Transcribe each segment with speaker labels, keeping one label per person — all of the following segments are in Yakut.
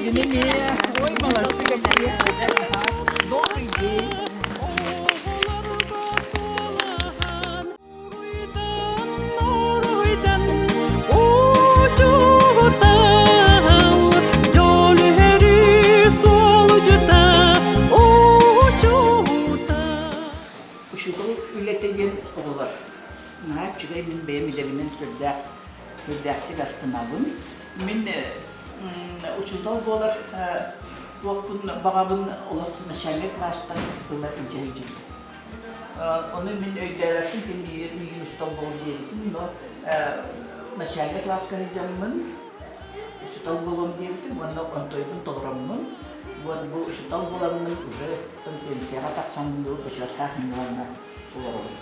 Speaker 1: Эһигини эмиэ. Ой, молодцы какие. Добрый день. Учуутал үлэтэ диэн оҕолор наһаа үчүгэй мин бэйэм идэбинэн сүрдээх сүрдээхтик астынабын. Мин учуутал буолар туохпун баҕабын олох начальнай класстан ыла илдьэ сылдьыбытым. Ону мин өйдөөбөппүн ким миигин учуутал буол диэбитин, но начальнай класска сылдьаммын учуутал буолуом диэбитим уонна онтойбун толороммун вот бу учуутал буоламмын уже пенсияҕа тахсаммын бу бочуоттаах миллиоҥҥа олоробун.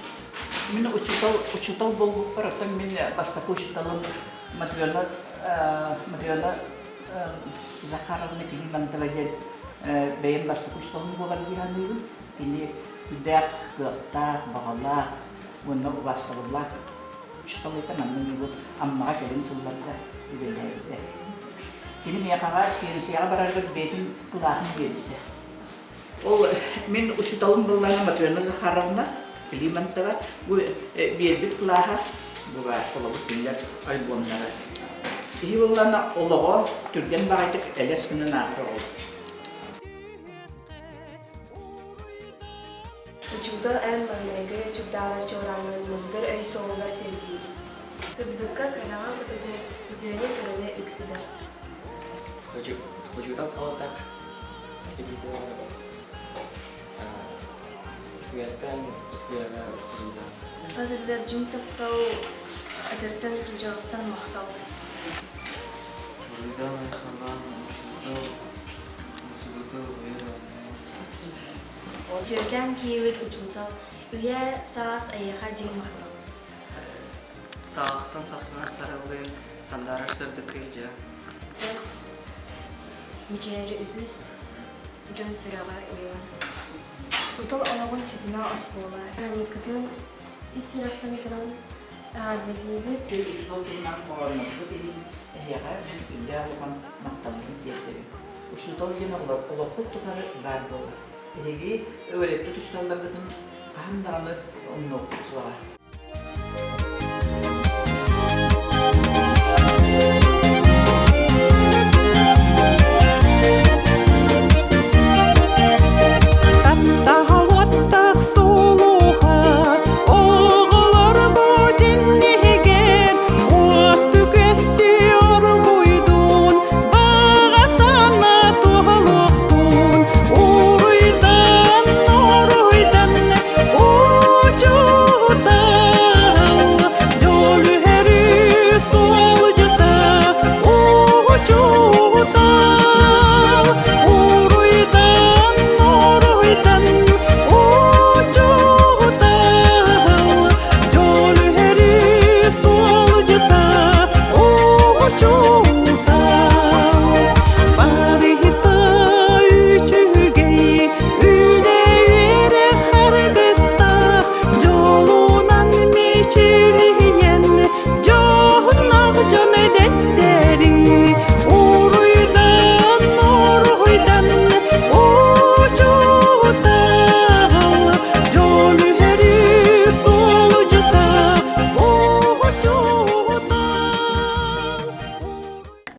Speaker 1: Мин учуутал учуутал буолбуппар оттон мин бастакы учууталым Матрена Матрена Захаровна кини Мантова диэн бэйэм бастакы учууталым буолар дии саныыбын. Кини үрдээх кыахтаах, баҕалаах уонна убаастабыллаах учуутал этэ. Манна бу Аммаҕа кэлин сылларга үлэлээбитэ. Кини миэхэҕэ пенсияҕа барарыгар бэйэтин кылааһын биэрбитэ. Ол мин учууталым буоллаҕына Матрена Захаровна Климентова бу биэрбит кылааһа бу баар холобур кинилэр альбомнара. Киһи буоллаҕына олоҕо түргэн баҕайытык элэс гынан ааһар оҕо.
Speaker 2: Учуутал эн маҥнайгы чугдаарар чуораанын мындыр өй суолугар сирдиир.
Speaker 3: Сырдыкка кэрэҕэ көтүтэр, үтүөнү кэрэни үксүтэр.
Speaker 4: Учуутал халата үөртэн үөрэ
Speaker 3: Эдэрдэр дьиҥ таптал, эдэртэн кырдьаҕастан махтал.
Speaker 4: Буруйдаан айхаллаан учуутал мусугута уйар
Speaker 3: Үтүөкээн киһибит учуутал, үйэ саас эйиэхэ дьиҥ махтал.
Speaker 4: Саҕахтан сапсынар сарыллыын, сандаарар сырдыкка илдьэ.
Speaker 3: Мичээри үгүс, дьон сүрэҕэ уйулан.
Speaker 2: Учуутал олоҕун ситимэ оскуола.
Speaker 3: Аникытын ис сүрэхтэн туран эҕэрдэлиибит.
Speaker 1: Учуутал туһунан хоһооннорбут иһин эһиэхэ мин күндээх улахан махталбын тиэрдэбин. Учуутал диэн олоххут тухары баар буолар. Биһиги үөрэппит учууталларбытын хаһан даҕаны умнуохпут суоҕа.